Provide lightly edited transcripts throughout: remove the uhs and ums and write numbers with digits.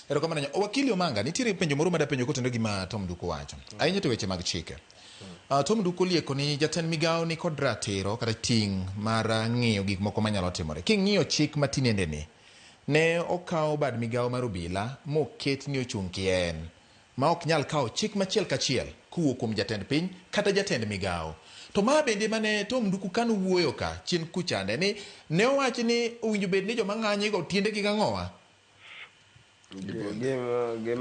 Erokamano ahinya. Wakili Omanga, nitiere penjo moro mada penjo kotenore gi ma Tom Nduku wacho. Ahinya to weche mag chike. Tom Nduku olieko ni jatend migawo ni kod ratiro kata ting' mar ng'iyo gik moko manyalo timore. King'iyo chik ma tinende ni, ne okaw bad migawo mar obila moket ni ochung' kien ma ok nyal kawo chik machiel kachiel kowuok kuom jatend piny kata jatend migawo. To ma bende mane Tom Nduku kane owuoyo ka chien kuchande ni ne owachi ni owinjo bed ni joma ng'anyigo tiendegi gang'owa? Gi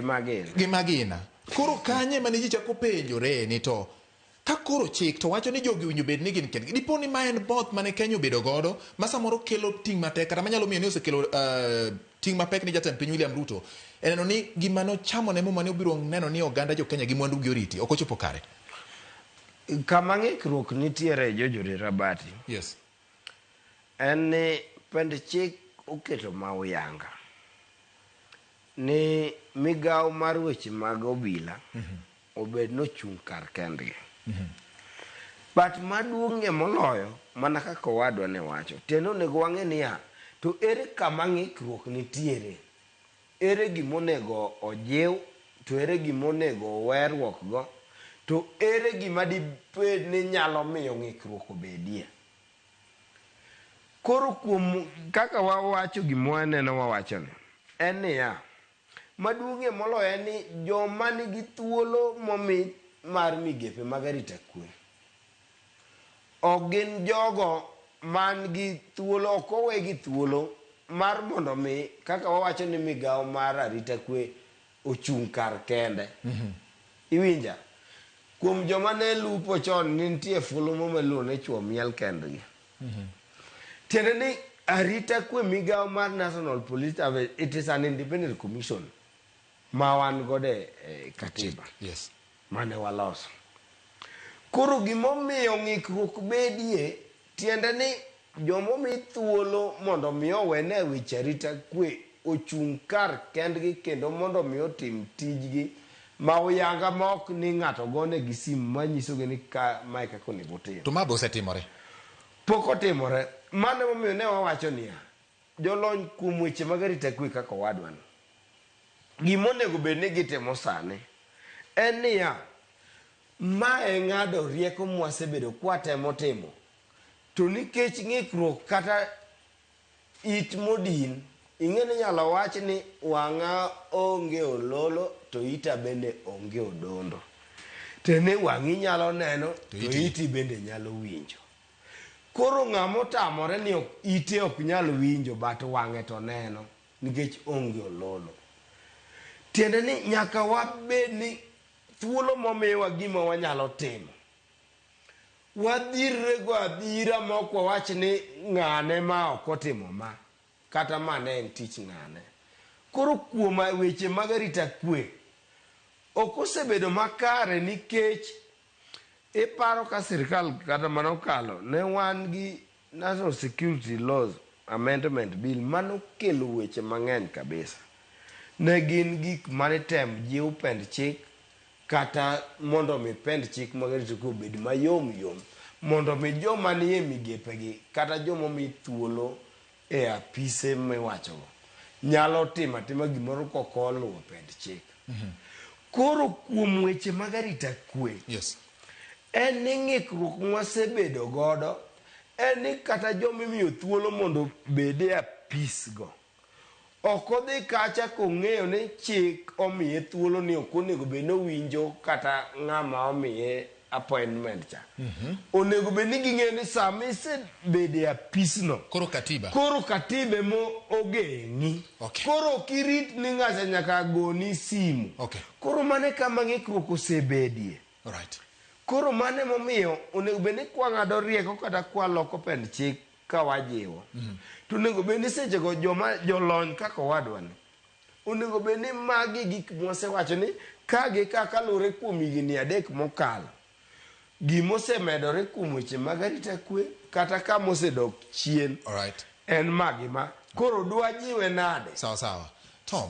magina. Gi magina. Koro kanye mane ji chako penjore ni to ka koro chik to wacho ni jogi owinjo bed ni gin kendgi. Dipo ni ma en both mane Kenya obedo godo ma samoro kelo ting' matek kata manyalo miyo ni osekelo ting' mapek ni jatend piny William Ruto e neno ni gima nochamo ne muma ni obiro neno ni oganda jo Kenya gi mwandu gi oriti ok ochopo kare. Kama ng'ikruok nitiere Jojore Rabati. Yes. En ni pend chik oketo ma uyanga ni migawo mar weche mag obila obed nochung' kar kendgi. But maduong'ie moloyo mana kaka owadwa ne wacho, tiende onego wang'e niya, to ere kama ng'ikruok nitiere? Ere gima onego ojiw? To ere gima onego oweruok go? To ere gima dibed ni nyalo miyo ng'ikruok obedie? Koro kuom kaka wawacho gima waneno wawachoni, en niya, maduong'ie moloyo en ni joma nigi thuolo momi mar migepe mag arita kwe, ok gin jogo man gi thuolo, ok owegi thuolo mar mondo mi kaka wawacho ni migawo mar arita kwe ochung' kar kende. Iwinja? Kuom joma ne lupo chon ne nitie fulu moro ma iluongo ni chwo miel kendgi. Tiende ni arita kwe migawo mar National Police Service it is an independent commission ma wan godo e katiba. Yes. Mane waloso. Koro gimomiyo ng'ikruok bedie Tiende ni joma omi thuolo mondo mi owene weche arita kwe ochung' kar kendgi kendo mondo mi otim tijgi ma uyanga ma ok ni ng'ato gonegi simu ma nyisogi ni ka mae kaka onego utim. To ma be osetimore? Pok otimore. Mano emomiyo ne wawacho niya, jolony kuom weche mag arita kwe kaka owadwani, gima onego bed ni gitimo sani en niya, Ma e ng'ado rieko mwasebedo kwatemo timo, to nikech ng'ikruok kata it modin, ing'e ni inyalo wach ni wang'a onge ololo to ita bende onge odondo. Tiende ni wang'i nyalo neno to iti bende nyalo winjo. Koro ng'ama otamore ni ite ok nyal winjo but wang'e to neno nikech onge ololo. Tiende ni nyaka wabed ni Thuolo momiwa gima wanyalo timo. Wadhirre go adhira ma ok wawach ni ng'ane ma ok otimo ma, kata ma ne en tich ng'ane. Koro kuom weche mag arita kwe, ok osebedo makare nikech iparo ka sirkal kata mana okalo ne wan gi National Security Laws Amendment Bill manokelo weche mang'eny kabisa. Ne gin gik mane tem jiw pend chik kata mondo mi pend chik mag arita kwe obed mayom yom mondo mi joma nie migepegi kata joma omi thuolo e apise miwachogo nyalo timo atima gimoro kok oluwo pend chik. Koro kuom weche mag arita kwe, Yes. en ni ng'ikruok mwasebedo godo en ni kata joma imiyo thuolo mondo obed e apis go ok odhi kacha kong'eyo ni chik omiye thuolo ni ok onego bed ni owinjo kata ng'ama omiye appointment cha. Onego bed ni ging'eyo ni sama isebedo e apisno, Koro katiba. koro katiba ema ogeng'i. Okay. Koro ok irit ni ng'acha nyaka goni simu. Okay. Koro mano e kama ng'ikruok osebedie. Alright. Koro mano emomiyo onego bed ni kwang'ado rieko kata kwaloko pend chik ka wajiwo, to onego bed ni sechego joma jolony kaka owadwani onego bed ni magi gik mwasewacho ni ka gi ka kaluwore kuom higni adek mokalo gimosemedore kuom weche mag arita kwe kata ka mosedok chien Alright. en ma gi ma koro dwajiwe nade Sawa sawa. Tom,